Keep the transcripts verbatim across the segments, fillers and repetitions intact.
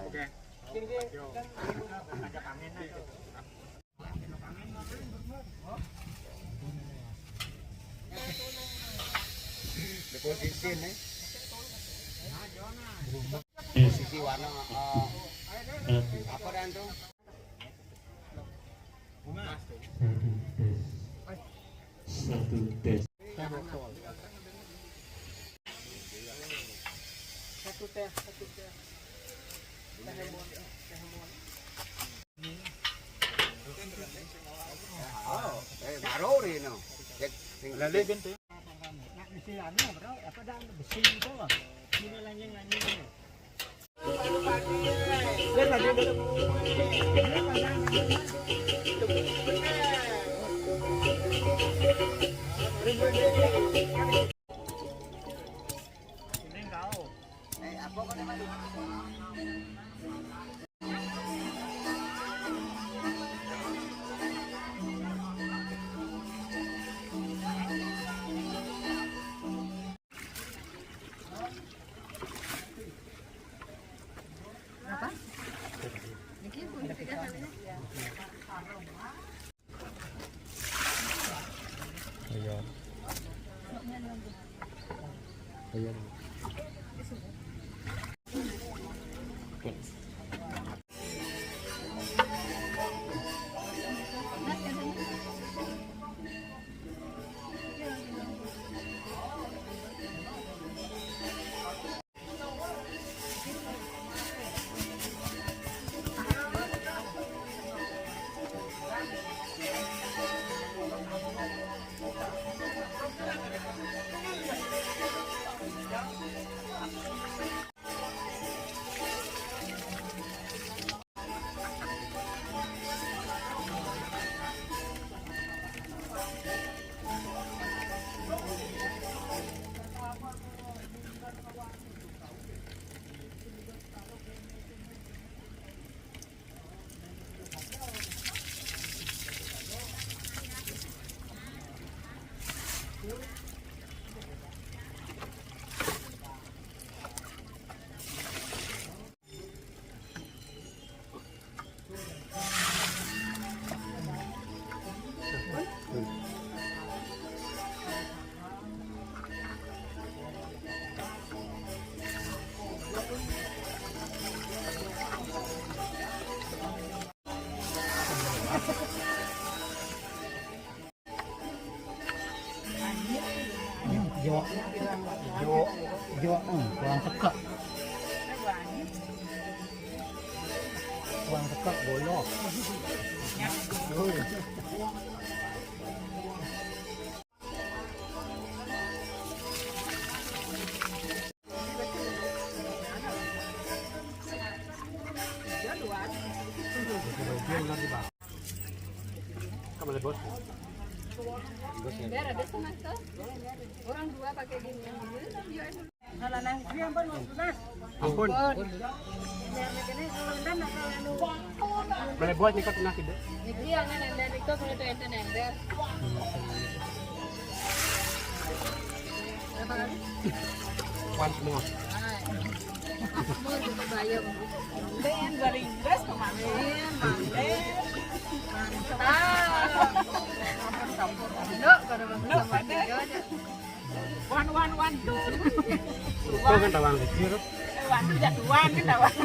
Di posisi ini. Posisi warna, eh, apa dan tuh? Satu tes. Satu tes. Satu tes, satu tes. Oh, eh, baru ini, no. Cek, sing lele gitu. Nak mesti anu, bro, apa dah besi itu, loh. Ini lanying-lanying ini. Apa? Niki pun tiga kali. Iya. Iya. Ijo, ijo, ijo, hmm, kurang sekak. Kurang sekak, bolong. Ui. Ember, ada sama tuh. Orang dua pakai gini. Ampun. Boleh buat nih, Kak, nasi, Bu? Niki yang ada itu, kalau itu enten ember. Once more. Once more, kita bayar. Ben, dari Inggris kemarin. Ben, mantap. Mantap. Dok, kalau belum sama dia aja. Wan, wan, wan, tuh. Itu kan tawang kecil. Eh, wan, tuh jatuhan, kan tawang.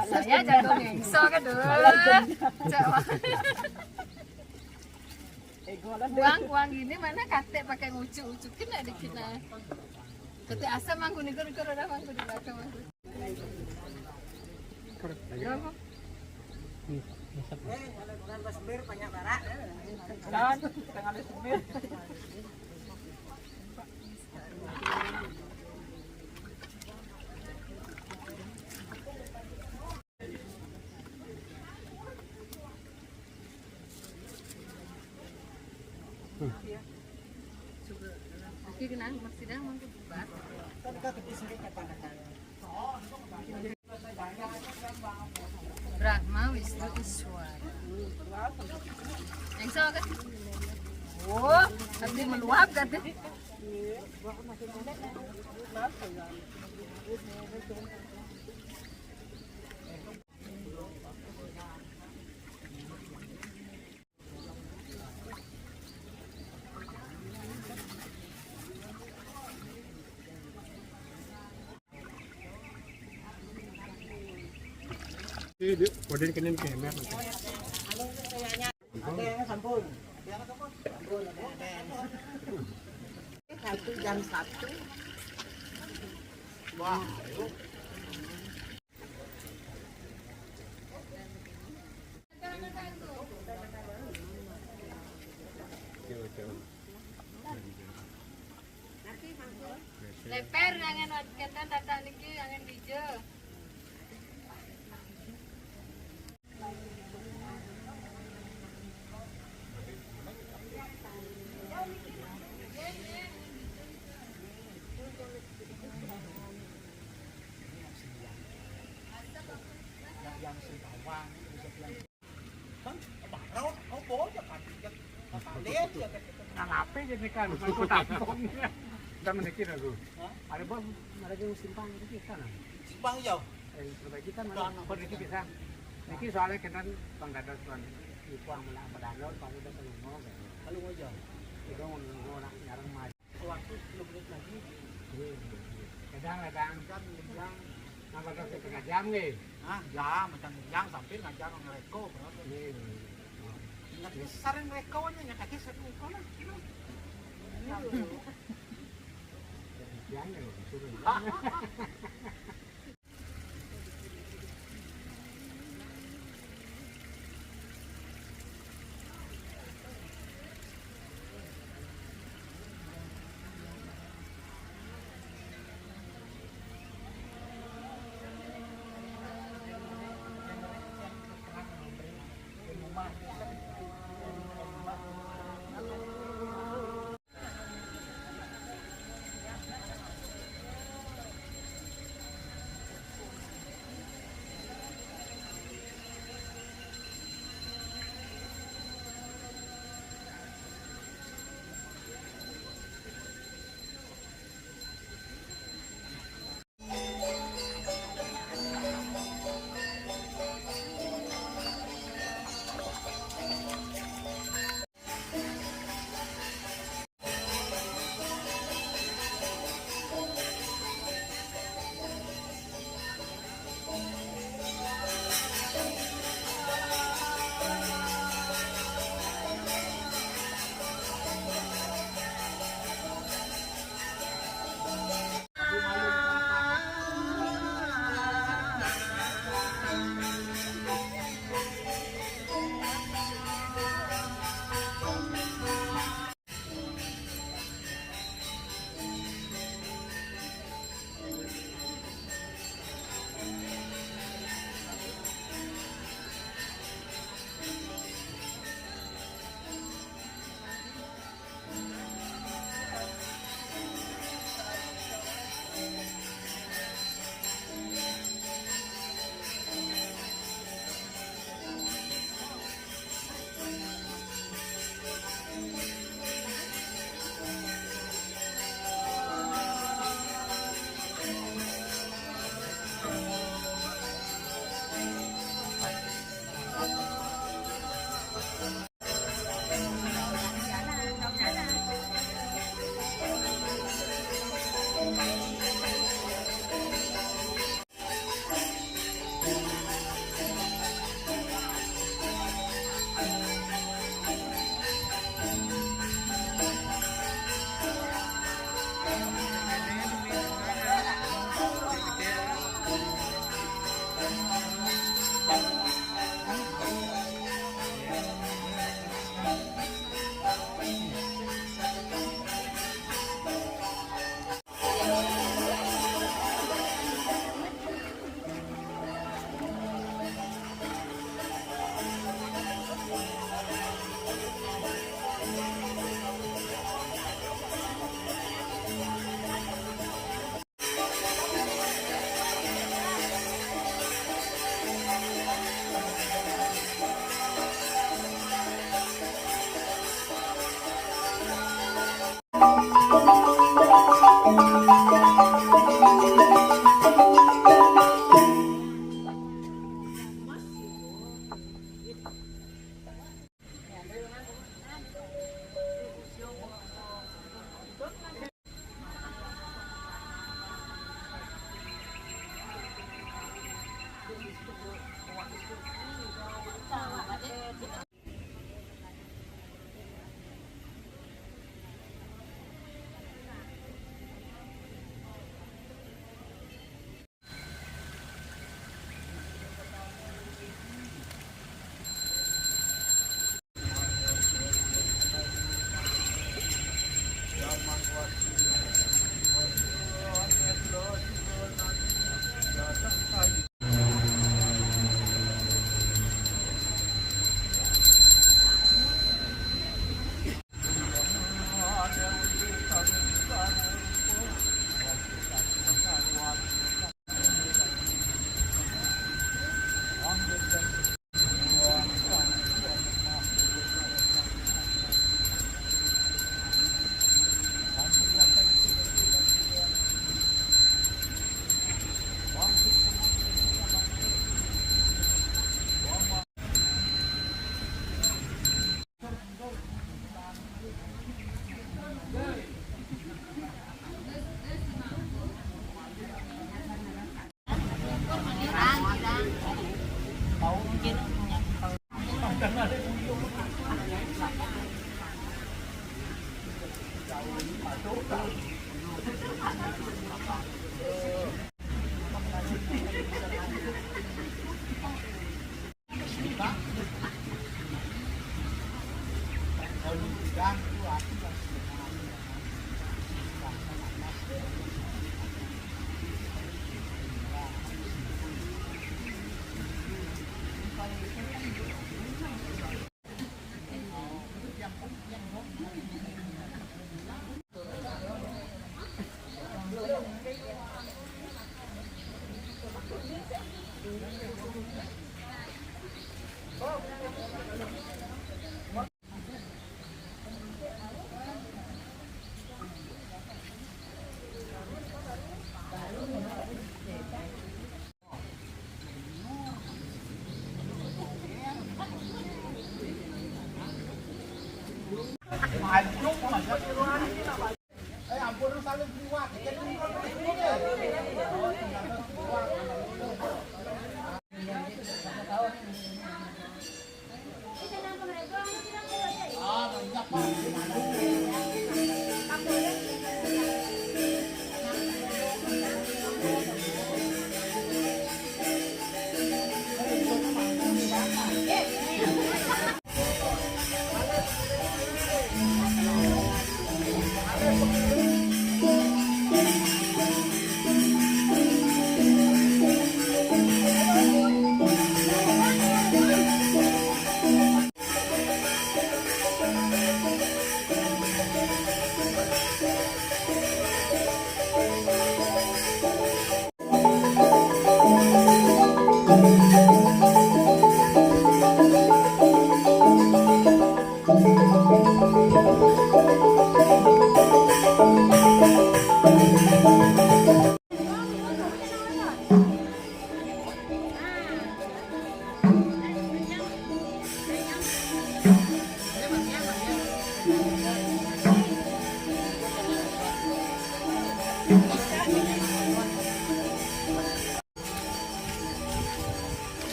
Saya jago ngengso kan dulu. Cak, uang, uang gini mana kate pakai ngucuk-ucukin ya dikit nah. Kate asam mangku niku niku udah mangku di belakang mangku. Berapa? Dan setengah sembir. Oke, kenal, Mas Sidang, mangku bubar. Brahma Wisnu Iswara. Yang salah kan? Oh, nanti meluap kan? Ini, ini, koden kenen kemer. Ada yang sampun. Satu jam satu. Wah. Leper angen kenten datang niki angen bija. Kan, barot, oh, bocah kan. Kan, lihat ya, kan. Nang apa jadi kan? Aku tampung. Kita menikir aku. Hah? Ada bom, ada yang simpang itu kita nah. Simpang jauh. Eh, perbaiki kan mana? Kan, perbaiki bisa. Niki soalnya kenten pangdados tuan. Iku yang melak pedalor, kalau udah pelungo, kan. Kalau mau jauh. Itu mau nunggu nak nyarang maju. Waktu sepuluh menit lagi. Iya, iya, iya. Kadang, kadang. Kan, bilang, nambah terus setengah jam, nih. Ah, jam, macam jam sampai ngajar ngereko, berapa? Iya, iya, iya. Ingat, sering ngereko aja, ingat lagi sering ngereko lah. Iya. Demikian, ya, disuruh.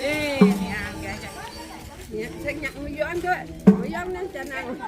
Eh, ya, ya, ya. Ya, sing nyak nguyuan, Dok. Nguyuan nang jenang.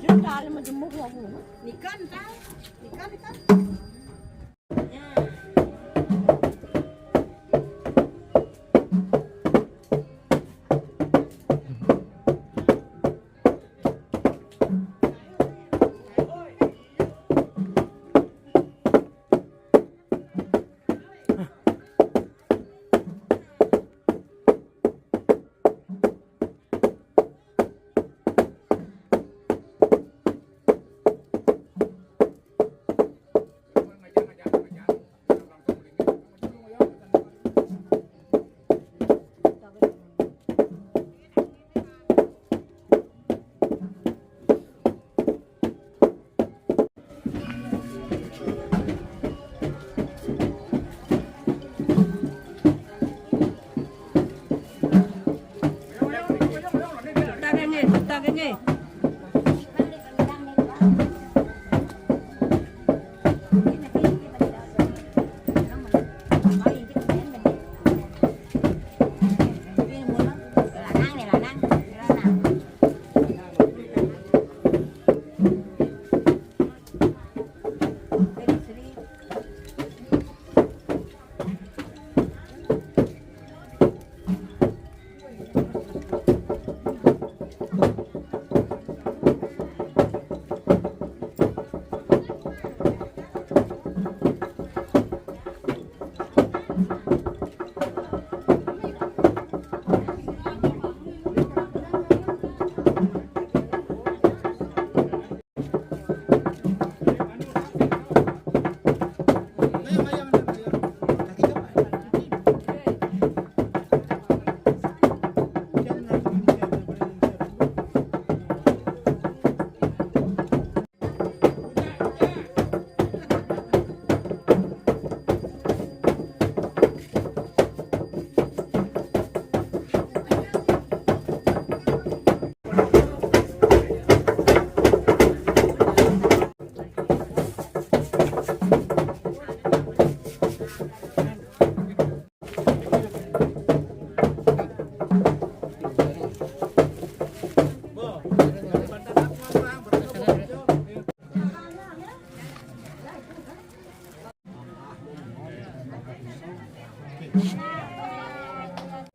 Jun, dali mo, jun mo, kuha mo, no? Nikan, ta? Nikan, nikan.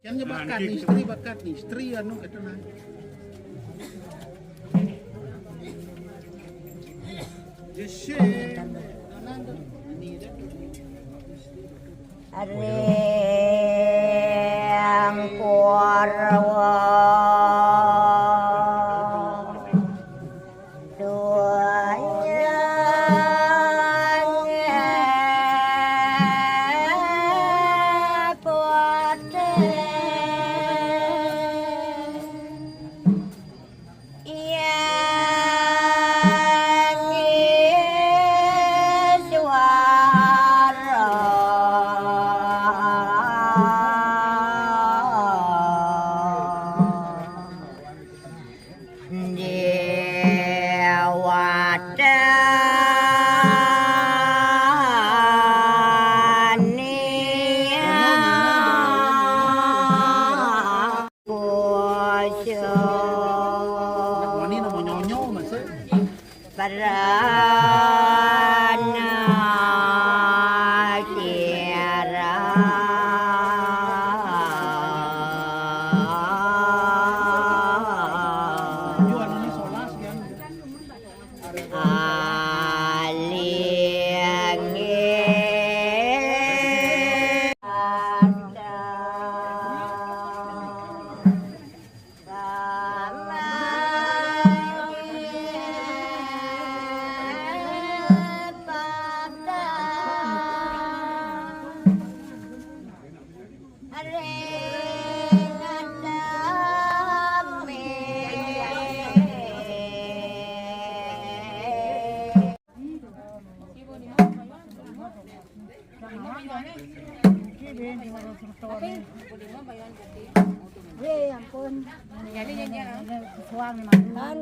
Jangan bakat ni, istri bakat ni, istri anu kata nah. Jesse. Are yang kuat. Weh, ampun. Ini suang nih, Mang.